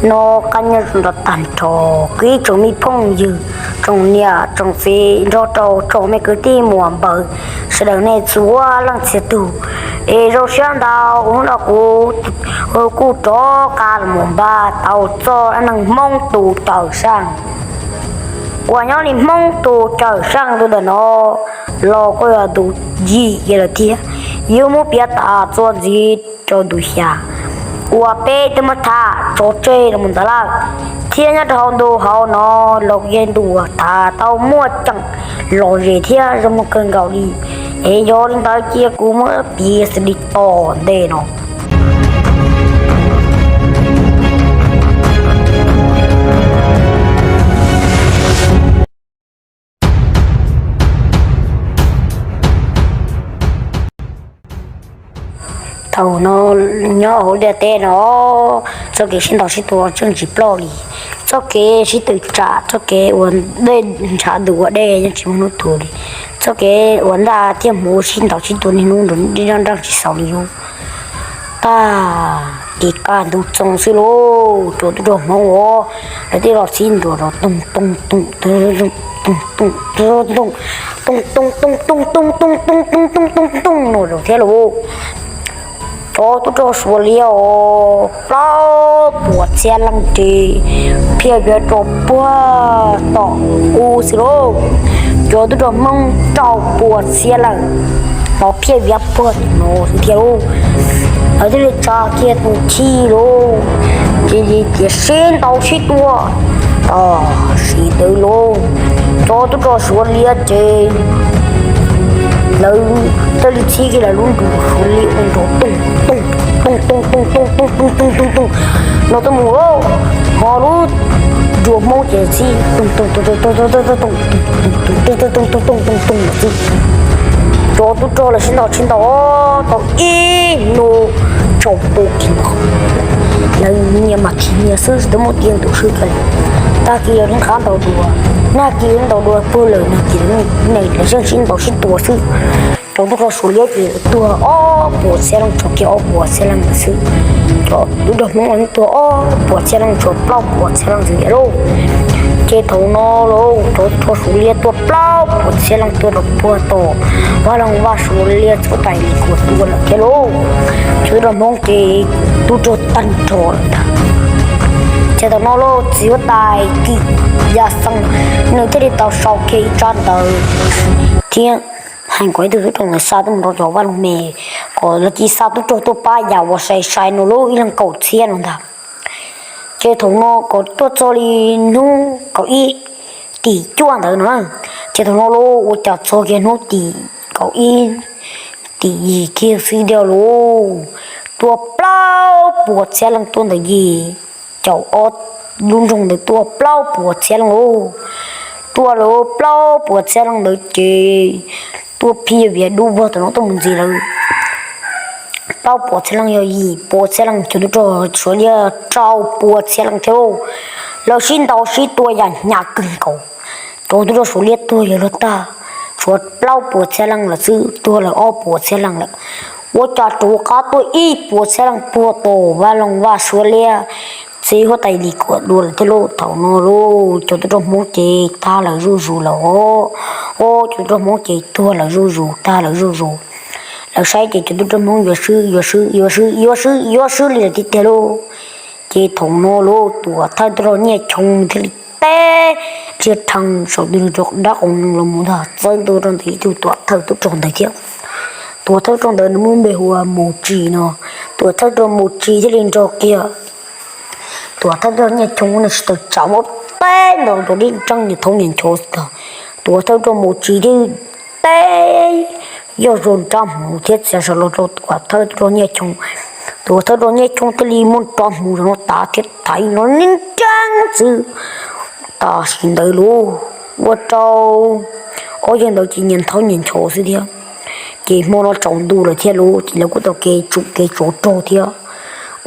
No qab nyob zoo rau tag nrho kuv ib tsoom me phooj ywg, tsoom niam tsoom txiv nrog rau tsoom me kwv tij muam npawg sawv daws nej txhua leej txhia tug. Es zoo siab ntau hnub no kuv kuj rov qab los mus npaj tau txoj dab neeg Hmoob tus cawm seej uas nyob li Hmoob tus cawm seej tus ntawm no los kuj yog tus yim kiag lawm thiab. Yuav muab piav tas txuas ntxiv rau tus xya uas peb twb muab tham tso tseg los mus ntawd lawm, thiab nyob rau hauv ntu hauv no los yog ntu uas tham tau muaj ceem lom zem thiab zoo kawg nkaus li. Es yog li ntawd cia kuv muab piav xws li tom ntej no. Thaum no nyob hauv ntiaj teb no, txoj kev sib ntaus sib tua tseem tsis ploj li. Txoj kev sib tw tsam, txoj kev ua dej ntshav ntuj ua dej yeej tsis muaj hnub tu li. Txoj kev ua ntaj thiab hmuv sib ntaus sib tua niaj hnub nrov nrov nrov tsis xaus li lub. Tag kis kaj ntug txoos xwb lauj, cov tub rog Hmoob os, lawv thiaj los sib nrov rau toog toog toog toog toog toog toog toog toog toog toog toog toog toog toog toog toog toog no rau thiab lauj. Cov tub rog Suav liab os, plaub puas txhiab leej ces phiaj viav rau puag tom ub xwb lauj. Cov tub rog Hmoob rau puas txhiab leej los phiaj viav puag tom no xwb thiab lauj. Lawv thiaj li tsa kiag tus chij lauj, ces tias sib ntaus sib tua. Tam sim ntawd lauj, cov tub rog Suav liab ces lawv thiaj li txhib kiag lawv lub nruas Suav liab ua nrov toog toog toog toog toog toog toog toog toog toog no tuaj mus lauj. Ho lub nruas Hmoob ces txhib toog toog toog toog toog toog toog toog toog toog toog toog toog toog toog xwb. Cov tub rog lawv sib ntaus sib ntaus tau ib hnub tsaus ntuj kis ntxo, lawv nyias mas khib nyias xwb tsis tau muaj tiaj ntu swb kiag li. Tag kis yog nqab ntaus dua, nag kis ntaus dua puag lawm nag kis lawv yeej sib ntaus sib tua xwb. Cov tub rog Suav liab ces tuag ob puas txhiab leej, tso kiag ob puas txhiab leej ntawd xwb. Cov tub rog Hmoob los tuag ob puas txhiab leej, tshuav plaub puas txhiab leej ntxiv thiab lauj. Ces thaum no lauj, cov tub rog Suav liab tuag plaub puas txhiab leej tuag rau puag tom vaj loog vaj Suav liab txoj tais li kuas tua lawm thiab lauj. Cov tub rog Hmoob ces tub rog tag nrho lawm ntag. Ces thaum no lauj, txiv huab tais Kim Yaj Xeeb nws thiaj li tau sau kiag ib tsab ntawv thiab hais kom ib tug tub rog ntawd xa tuaj mus rau cov vaj loog me, kom lawv cia li xa tub rog tuaj pab yam uas sai sai no lauj, ib leeg kaum txhiab no ntag. Ces thaum no kom tuaj txog li hnub kaum ib tim cuaj ntawd no, ces thaum no lauj, ua cas txog kiag hnub tim kaum ib tim yim kiag xwb tiag lauj, tuaj plaub puas txhiab leej tuaj ntawm yim caum ob lub nroog ntawd tuaj plaub puas txhiab leej lauj. Tuaj lawm plaub puas txhiab leej ntawd ces tuaj phiaj viav dub vog tom no tuaj mus ntxiv lawm. Plaub puas txhiab leej yog yim puas txhiab leej, cov tub rog Suav liab rau puas txhiab leej thiab lauj. Lawv sib ntaus sib tua yam hnyav kawg nkaus. Cov tub rog Suav liab tuag yog luag tag, tshuav plaub puas txhiab leej lawm xwb, tuag lawm ob puas txhiab leej lawm. Ua cas rov qab tuaj ib puas txhiab leej puag tom vaj loog vaj Suav liab txiv huab tais li kuas dua lawm thiab lauj. Thaum no lauj, cov tub rog Hmoob ces tag lawv zuj zus lawm os. Os, cov tub rog Hmoob ces tuag lawv zuj zus, tag lawv zuj zus. Lawv saib ces cov tub rog Hmoob yuav swb, yuav swb, yuav swb, yuav swb, yuav swb li lawm tiag tiag lauj. Ces thaum no lauj, tuam thawj tub rog Nyiaj Choo thiaj li teb dhia rhees saum tus nws cov dab qau los mus ntag, txawb ntua rau ntawm ib tug tuam thawj tub rog ntawd thiab. Tuam thawj tub rog ntawd nws muaj npe hu ua Mus Tsis no. Tuam thawj tub rog Mus Tsis thiaj li nrog kiag tuam thawj tub rog Nyiaj Choo nws sib tawm tsam muab teb ntaus rau dib nreej nyias thaub nyias nchov xwb tag. Tuam thawj tub rog Mus Tsis thiaj teb yog zoo nrov hmuv thiab txiav saum los rau tuam thawj tub rog Nyiaj Choo. Tuam thawj tub rog Nyiaj Choo thiaj li muab nrov hmuv zaum no tav thiab thaiv no nib nreeb xwb. Tam sim ntawd lauj, ua rau ob yawg ntawd ces nyias thaub nyias nchov xwb thiab. Ces hmo no tsaus ntuj lawm thiab lauj, ces lawv kuj tau kev tsum kev tsuav raug thiab.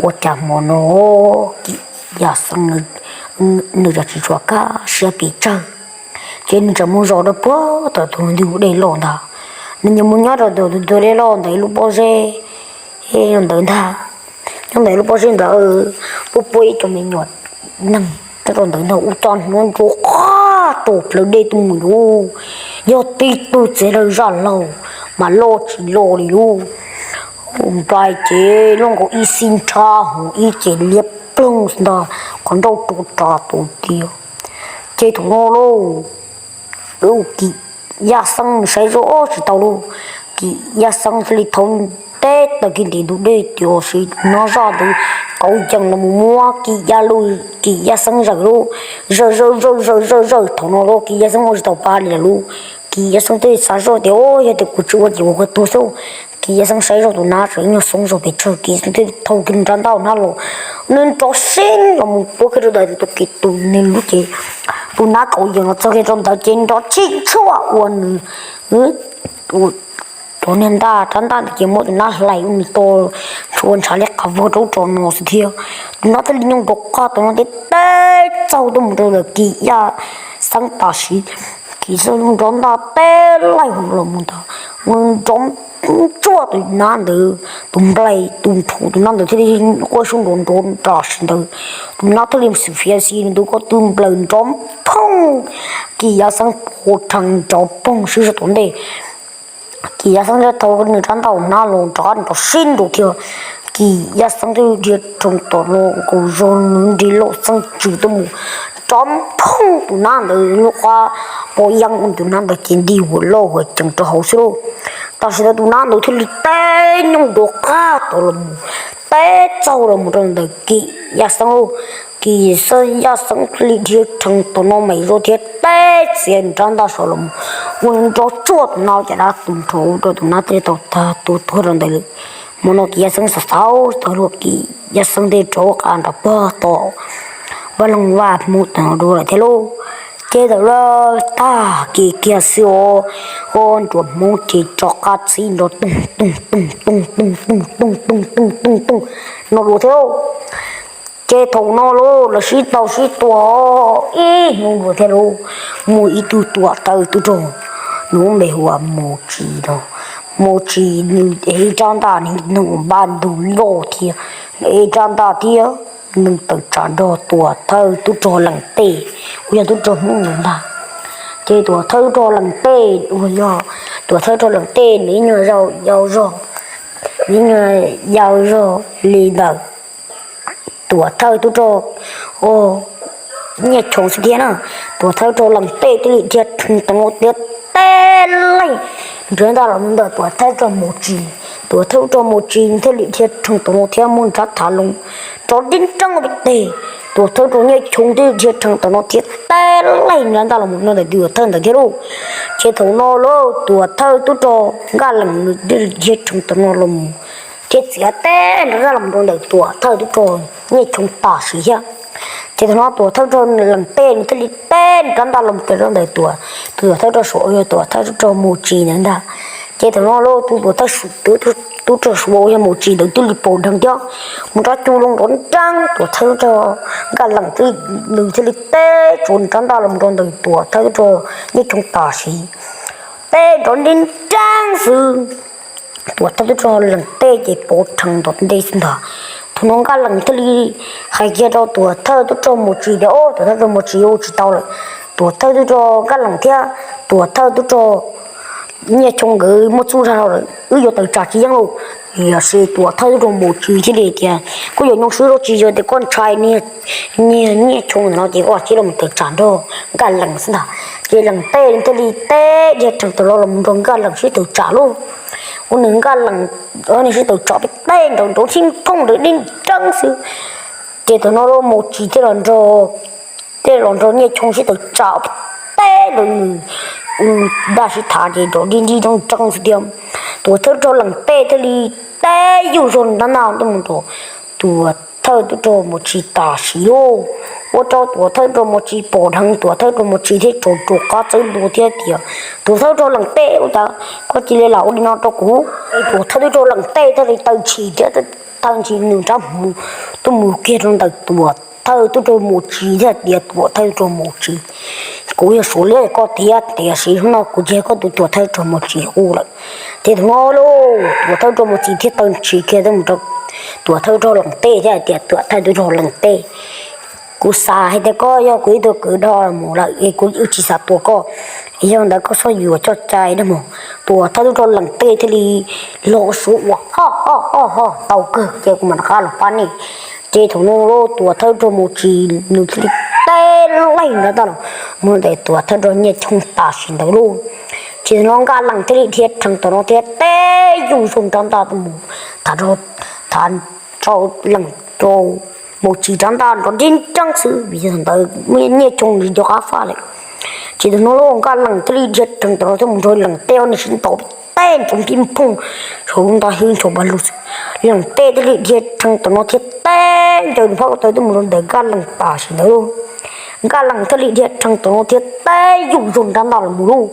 Ua cas hmo no Kim Yaj Xeeb nws tsis tshua kaj siab pes tsawg, ces nws tseem mus zov rau puag tom tus ntug dej loj ntag. Nws nyias mus nyob rau tom tus ntug dej loj ntawd lub pob zeb ntawd ntag. Nyob ntawm lub pob zeb ntawd puab puab ib co me nyuam neeg rau ntawd ntag ua cas hnov nrov qab rau plawv dej tuaj mus lauj. Yog tib tug txiv lawv zaj laug mas loj tsis loj li lauj. Hu nplai ces loj nkaus ib xib nrhab, hu ib ces liab ploog ntag, qhov nrauj rua ras tus tiag. Ces thaum no lauj, Kim Yaj Xeeb nws saib zoj tsis tau lauj. Kim Yaj Xeeb thiaj li thauj teb tawm kiag ntim ntug dej tiam sis tus nab zaj ntawd kauv yees los mus muab Kim Yaj Lwj, Kim Yaj Xeeb zawm lauj. Zawm zawm zawm zawm zawm zawm thaum no lauj Kim Yaj Xeeb ua tsis tau pa li lawm lauj. Kim Yaj Xeeb thiaj li xav zoj tias, Au, yog tias kuv tsis ua ces kuv kawg tuag xwb. Kim Yaj Xeeb saib zoj tus nab tseem nyuag xoob zog pes tsawg, Kim Yaj Xeeb thiaj li thau kiag nws rab ntaj hnab los, nws nrov sib los mus puab kiag rau ntawm tus Kim tus nws lub ces tus nab kauv yees los txog kiag rau ntawd ces nrov tshij tshuaj ua nws, ua cov niag ntaj rab ntaj ntawd ces muab tus nab hlais ua nws to, tsuas ntshav li qab vog rau ub rau no xwb thiab. Tus nab thiaj li nyooj nrov qab tom no thiab teb txaug tuaj mus rau ntawm Kim Yaj Xeeb tam sim. Kim Yaj Xeeb nrov ntaj teb laij los mus ntag, nws nrov tsuaj tus nab ntawd, tus nplai tus nrhum tus nab ntawd thiaj li quaj sub nrov nrov tam sim ntawd. Tus nab thiaj li xwm fiav xis nws tus ko tw nplawm nrov phooj, Kim Yaj Xeeb pov rhees nrov phooj sib zog tom ntej. Kim Yaj Xeeb thiaj thau nws rab ntaj hnab los rov qab nrov sib nrau thiab. Kim Yaj Xeeb thiaj li dhia rhees tom no nkaus zog nws nrig lauj xeeb tsws tuaj mus, nrov phooj tus nab ntawd lub qab pob yeeb ua tus nab ntawd ces nti huam loj huam cees rau hauv xwb lauj. Tam sim ntawd tus nab ntawd thiaj li teb nyooj nrov qab tom los mus, teb txaug los mus rau ntawm Kim Yaj Xeeb lauj. Kim Yaj Xeeb thiaj li dhia rhees tom no mas zoj thiab teb txiav nws rab ntaj saum los mus, ua nrov tsuaj tus nab cas dab tus nrhum rau tus nab thiaj li tau tag tus tuag rau ntawd lawm. Hmo no Kim Yaj Xeeb xav xav tau luag Kim Yaj Xeeb thiaj rov qab nram pog tom vaj loog vaj hmoov tag dua lawm thiab lauj. Ces thaum lawv tag kis kiag xwb os, ua nruas hmoov ces rov qab txhib nrov toog toog toog toog toog toog toog toog toog toog toog no dua thiab lauj. Ces thaum no lauj lawv sib tau sib tua ib hnub dua thiab lauj, muaj ib tug tuam thawj tub rog, nws lub npe hu ua Mus Tsis no. Mus Tsis nws ev rab ntaj nws npaj ntug loj thiab, nws ev rab ntaj thiab nws tawm tsam nrog tuam thawj tub rog Leej Tej uas yog tub rog Hmoob ntawd ntag. Ces tuam thawj tub rog Leej Tej uas yog tuam thawj tub rog Leej Tej nws ib nyuag yau zog, nws ib nyuag yau zog li ntawm tuam thawj tub rog Nyiaj Choo xwb thiab na. Tuam thawj tub rog Leej Tej thiaj li dhia rhees tom no thiab teb laij nrov ntaj los ntawm tuam thawj tub rog Mus Tsis. Tuam thawj tub rog Mus Tsis thiaj li dhia rhees tom no thiab muaj nrab thav loo nrov dib nreeb pem teg. Tuam thawj tub rog Nyiaj Choo thiaj li dhia rhees tom no thiab teb laij nrov ntaj los mus rau ntawm tuam thawj ntawd thiab lauj. Ces thaum no lauj tuam thawj tub rog Nkaj Lees nws thiaj li dhia rhees tom no los mus thiab txiav teb nrov ntaj los mus rau ntawm tuam thawj tub rog Nyiaj Choo tam sim thiab. Ces thaum no tuam thawj tub rog Leej Tej nws thiaj li teb nrov ntaj los mus rau ntawm tuam, tuam thawj tub rog Suav uas yog tuam thawj tub rog Mus Tsis ntawd ntag. Ces thaum no lauj tus tuam thawj tub rog Suav uas yog Mus Tsis ntawd thiaj li pom dheev thiab mus rov cug loo nrov nreeb tuam thawj tub rog Nkaj Lees thiab nws thiaj li teb tsuas nrov ntaj los mus rau ntawm tuam thawj tub rog Nyiaj Choo tam sim, teb nrov dib nreeb xwb. Tuam thawj tub rog Leej Tej ces pov rhees tom ntej xwb ntag. Thaum no Nkaj Lees thiaj li hais kiag rau tuam thawj tub rog Mus Tsis tias, Au, tuam thawj tub rog Mus Tsis, ua tsis tau lawm. Tuam thawj tub rog Nkaj Lees thiab tuam thawj tub rog Nyiaj Choo nkawd muaj txuj zaj lawm, wb yuav tawm tsam tsis yeej lauj. Tiam sis tuam thawj tub rog Mus Tsis thiaj li tias, Koj yuav nyoo swb los tsis yog tias koj ntshai niag Nyiaj Choo ntawm no ces koj cia li los tawm tsam nrog Nkaj Lees xwb ntag. Ces Leej Tej thiaj li teb dhia rhees tom no los mus nrog Nkaj Lees sib tawm tsam lauj. Ua nws Nkaj Lees nws sib tawm tsam pem teb nrov nrov sib phooj nrov dib nreeb xwb. Ces thaum no Mus Tsis thiaj los nrog, thiaj los nrog Nyiaj Choo sib tawm tsam pem teb nrov nws ntaj sib thav ces nrov dib nreeb nreeb xwb thiab. Tuam thawj tub rog Leej Tej thiaj li teb yuj zog nrov ntaj tuaj mus rau tuam thawj tub rog Mus Tsis tam sim lauj. Ua rau tuam thawj tub rog Mus Tsis pom dheev, tuam thawj tub rog Mus Tsis thiaj tsaus ruam qab txawb ntua thiab tias, Tuam thawj tub rog Leej Tej, ua cas koj cia li lam ua li no rau kuv? Tuam thawj tub rog Leej Tej thiaj li taw ntshis thiab taw ntshis nws rab hmuv tuaj mus kiag rau ntawm tuam thawj tub rog Mus Tsis thiab tias, Tuam thawj tub rog Mus Tsis, kuv yog Suav liab koj tiag, tiam sis hnub no kuv cia koj tus tuam thawj tub rog Mus Tsis ua lawm. Ces thaum no lauj tuam thawj tub rog Mus Tsis thiaj taw ntshis kiag tuaj mus rau tuam thawj tub rog Leej Tej thiab tias, Tuam thawj tub rog Leej Tej, Kuv xav hais tias koj yog kuv ib tug kwv dog mus lawm es kuv tsis xav tua koj. Yog ntawd koj txhob yuam coj cai nawb mog. Tuam thawj tub rog Leej Teb thiaj li los suav ua ho ho ho ho tau kawg ces kuv mam rov qab los pab nej. Ces thaum no tuam thawj tub rog Mus Tsis nws thiaj li teb laij nrov ntag los mus ntawm tuam thawj tub rog Nyiaj Choo tam sim ntawd lauj. Ces thaum no Nkaj Leej thiaj li dhia rhees tom no thiab teb yus zog rab ntaj tuaj mus, thav, thav rau Leej, rau Mus Tsis rab ntaj nrov nrib nreeb xwb vim yog thaum ntawd Nyiaj Choo nws nco qab faj lawm. Ces thaum no Nkaj Leej thiaj li dhia rhees tom no thiab mus nrog Leej Teb ob neeg sib ntaus teb nrov npib phooj, saum lub ntaj hwb ntshaus paj lug xwb. Leej Teb thiaj li dhia rhees tom no thiab teb ncaws nws phab ko taw tuaj mus rau ntawm Nkaj Leej tam sim ntawd lauj. Nkaj Leej thiaj li dhia rhees tom no thiab teb yus zog rab ntaj los mus lauj,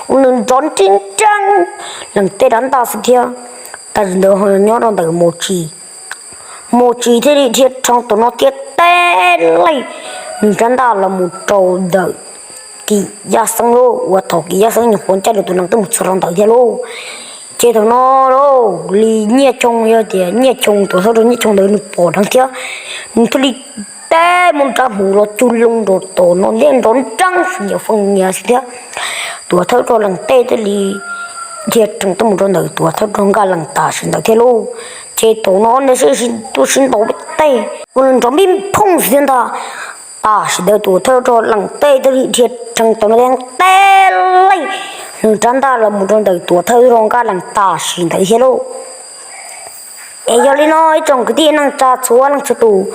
ua nws nrov nrib nreeb Leej Teb rab ntaj xwb thiab. Tam sim ntawd ho nyob rau ntawm Mus Tsis, Mus Tsis thiaj li dhia rhees tom no thiab teb laij nws rab ntaj los mus rau ntawm Kim Yaj Xeeb lauj, uas thaum Kim Yaj Xeeb nyuam qhuav ncaij nws tus nees tuaj mus txog rau ntawd thiab lauj. Ces thaum no lauj, li Nyiaj Choo, yog tias Nyiaj Choo, tuam thawj rog Nyiaj Choo ntawd nws pom dheev thiab, nws thiaj li teb mus rab hmuv los cug loo rau tom no thiab nrov nreeb xwb, nyias feej nyias xwb thiab. Tuam thawj rog Leej Teb thiaj li dhia rhees tuaj mus rau ntawm tuam thawj rog Nkaj Leej tam sim ntawd thiab lauj. Ces thaum no ob neeg sib, tuaj sib ntaus teb ua nws nrov npib phooj xwb thiab ntag. Tam sim ntawd tuam thawj rog Leej Teb thiaj li dhia rhees tom no thiab teb laij nws rab ntaj los mus rau ntawm tuam thawj rog Nkaj Leej tam sim ntawd thiab lauj. Es yog li no ib tsoom kwv tij neej tsa txhua leej txhua tus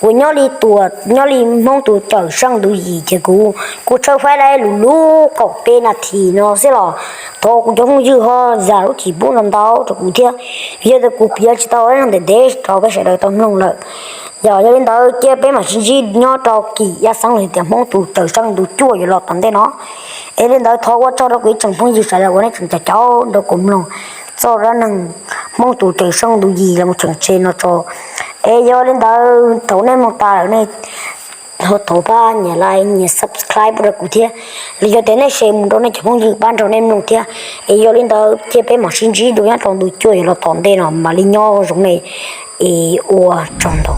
uas nyob li tuam, nyob li Hmoob tus cawm seej tus yim ces kuv kuj tshawb faib lub lub kaum peb nas this no xwb los thov kuv cov phooj ywg ho zam lub txim pub ntau ntau rau kuv thiab, yog tias kuv piav tsis tau leej twg ntev ntev rau peb sawv daws tau mloog lawm. Yog, yog li ntawd cia peb mam sib ntsib nyob rau Kim Yaj Xeeb los yog tias Hmoob tus cawm seej tus cuaj yuav los tom ntej no. Es li ntawd thov ua tsaug rau kuv ib tsoom phooj ywg sawv daws uas nej tseem caum caum nrog kuv mloog txog dab neeg Hmoob tus cawm seej tus yim los mus tseem tseg no tso. Es yog li ntawd thaum nej mloog tas lawm nej ho thov pab nias like nias subscribe rau kuv thiab, los yog tias nej share mus rau nej cov phooj ywg pab nrog nej mloog thiab. Es yog li ntawd cia peb mam sib ntsib dua nyob rau ntu cuaj yuav los tom ntej no mam li nyob zoo nej, es ua tsaug ntau.